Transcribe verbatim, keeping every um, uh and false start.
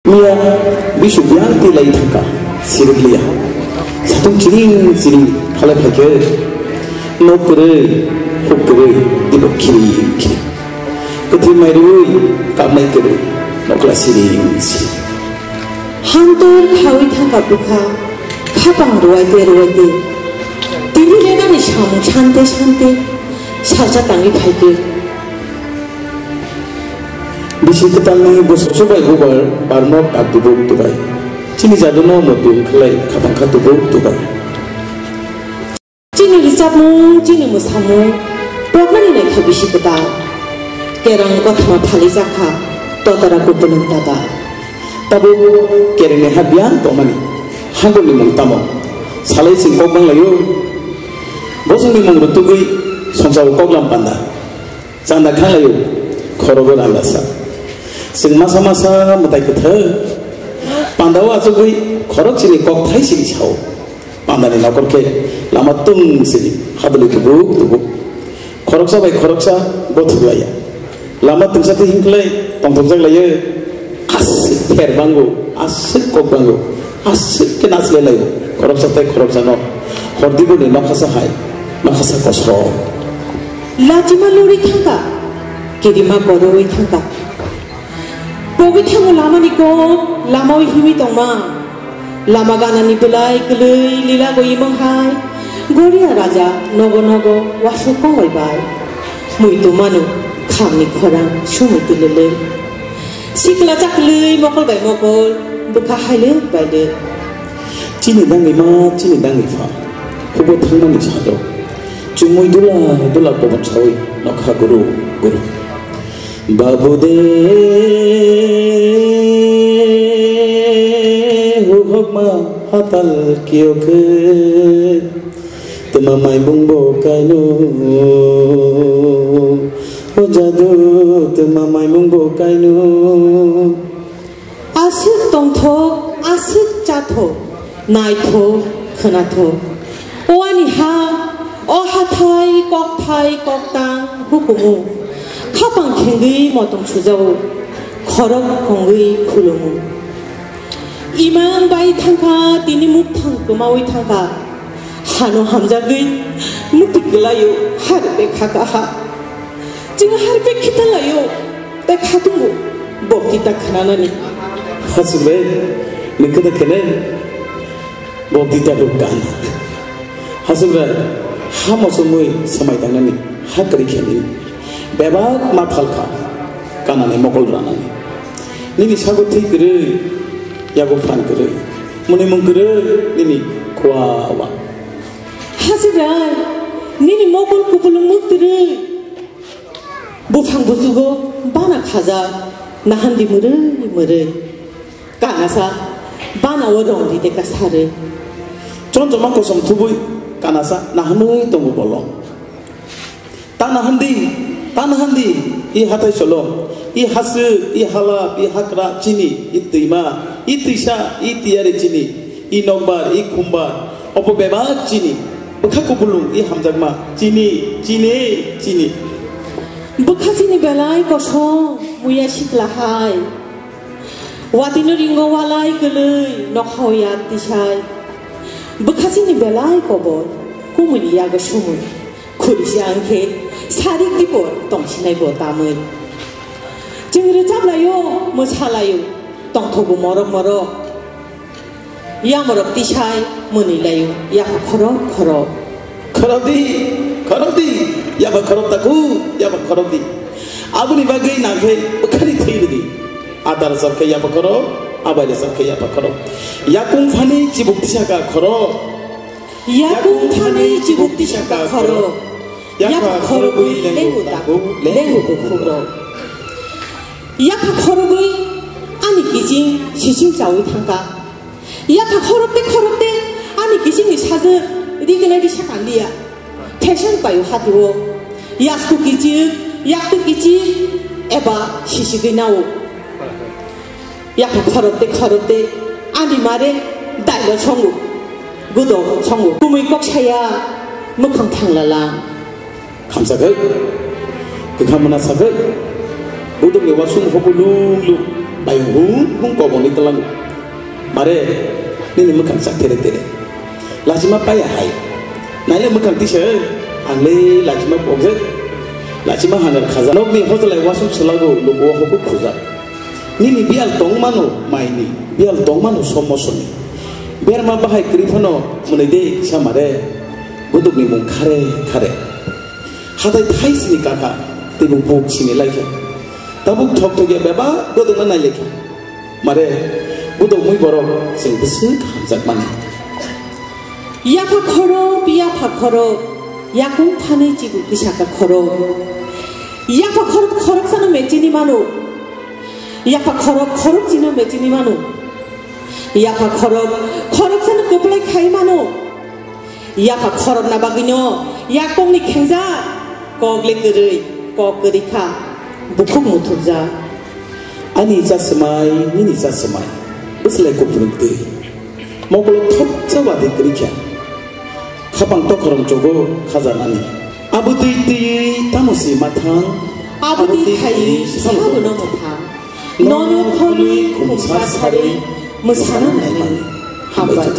Miya bisu biyang twi lai thangkha, sirikliya. Satung chiring chiring khalai phaikhe, nok kwrwi, huk kwrwi, teibo khiring khiring. Kwthwi mai rwui, kapnai kwrwi, nokla siring siring. Hamtor khaui thangkha bwkha, khapang ruwai te ruwai te. Tini lenani samung sante sante, salsa tangwi phaikhe. Bisi kwtalni bwswk chubai bubar barmok tak tubuk tubai. Chini jaduno muitu wngkhlai khapang kha tubuk tubai. Chini rwchapmung, chini mwsamung, poknani naikha bisi kwtal. Kerang kothoma phalijakha, totora kupulung tata. Tabuk kerengni ha biyang tongmani, hangulni mung tamo? Salai chwng kok banglaio. Bosongni mung rwtugwi songchao koklam panda. Chanda khanlaio, khorogo randasa. Chwng masa masa mwtai kwthar. Pandao achugwi khorok chini kok thai sini sao. Pandani nokor khe lama tung sini hadwlwi tubuk tubuk. Khoroksa bai khoroksa gothok laiya. Lama tungsa twi hinklai tongthokjak laiyo. Aswk pher bango, aswk kok bango, aswk khe naslai laio. Khoroksa tei khoroksano hordiboni nokhasa hai, nokhasa kosok. Lachima lori thangka, kirima koroi thangka. Pogwi thango lamani kok, lamao himwi tongma. Lama ganani bwlai kwlwi lila goi imang hai. Goria raja nogo nogo wasuk kongoi bai. Muitu manu khamni khorang sumui twlwlwi. Sikla chaklwi mokol bai mokol, bwkha hailwk bailwk. Chini dangwi ma, chini dangwi pha, hubo thangmani sado. Chumui dula dula kobon saui nokha guru guru. Babu de, huhokma hatal kiyokhe. Tma maimung bo kaino, o jadu, tma maimung bo kaino. Aswk tongthok, aswk chathok, naithok, khwnathok. O ani ha, o hathai, kokthai, koktang, hukumu. Khapang khengwi motom sujao, khorok khongwi khulumu. Imang bai thangkha, tini mukthang kwmaui thangkha. Hano hamjagwi muti kwlaio, harbe khaka ha. Chwng harbe khita laio, tai khatungo bokti ta khnanani. Hasumre, nokhe da khene bokti ta ruk kana. Hasumre, ha mosomwi samai tangnani, ha kwrwi khenani. Bebak ma phalkha, kanani mokol ranani. Nini sago thwi kwrwi, yago phan kwrwi. Mwnwi mung kwrwi, nini khua wa. Hasirai, nini mokol kupulung mwk twrwi. Buphang buchugo bana khajak, nahandi mwrwi mwrwi. Kanasa, bana o rong ri de kasarwi. Chonchoma kosom thubui, kanasa, nahanwi tongo bolong. Tana handi, tana handi, i hathai solo, i haswk, i halap, i hakra, chini, i twima, i twisa, i tiyari chini, i nokbar, i khumbar, obo bebak chini, bwkha kubulung, i hamjakma, chini, chini, chini. Bwkha chini belai kosong, muya sikla hai. Watino ringo walai kwlwi, nokhao ya tisai. Bwkha chini belai kobor, kumuni yago sumui. Khurisa wngkhe sarik dipo tongsinai bo tamwi. Chwng rwchap laio, mwsa laio, tongthogo morok morok. Yamorok tisai mwnwi laio, yapha khorok khorok. Khorok di, khorok di, yapha khorok taku, yapha khorok di. Aboni bagwi nangkhe bwkhani thwi rwdi. Adar chapkhe yapha khorok, abaire chapkhe yapha khorok. Yakung phani chibuk tisaka khorok. Yakung thani chibuk tisaka khorok. Yakha khorogwi lengu taku, lengu bukhuk rok. Yakha khorogwi ani kiching sising chawi thangka. Yakha khorokte khorokte ani kichingni sajwk rignai risa kanliya. Theseng paio hatio. Yaktu kichik, yaktu kichik eba sisigwi nao. Yakha khorokte khorokte ani mare dailo songo, gudo songo, kumui kok saya, mwkhang thanglala. Khamsa khai, kwkham mwnasa khai, budukni wasung hobo lung lung, Ayung hung hung koboni tlango. Mare, nini mwkhang sak tere tere. Lachima paya hai. Naile mwkhang tisa, ang le lachima pokjak. Lachima hangar khaja. Nokni hotelai wasuk selago, lugo hokuk khujak. Nini bial tong mano maini, bial tong mano somosoni. Berma bahai kwrwi phano mwnwi de kisa mare, budukni mung khare khare. Hatai thai sini kaka, teibo buk sini laikha. Tabuk thok thok ya bebak godokna nai laikha. Mare, budok mui borok chwng bwswk hamjak mani. Yapha khorok, yapha khorok, yakung thani chibu kisaka khorok. Yapha khorok khorok sano mechini mano. Yapha khorok khorok chino mechini mano. Yapha khorok khorok sano kwplai khai mano. Yapha khorokna bagwino yakungni khengjak, kok le kwrwi, kok kwrwi kha, bukhuk muthubjak. Ani cha swmai, nini cha swmai, bwslai kupulung twi. Mokolo thopsa watwi kwrwi kha. Khapang tokhorong chogo khajanani. Abo twi twi tamo si mathang. Abo twi khaiwi sabono mwthang. Nono phonwi khumsa sarwi mwsana naimani. Hambai.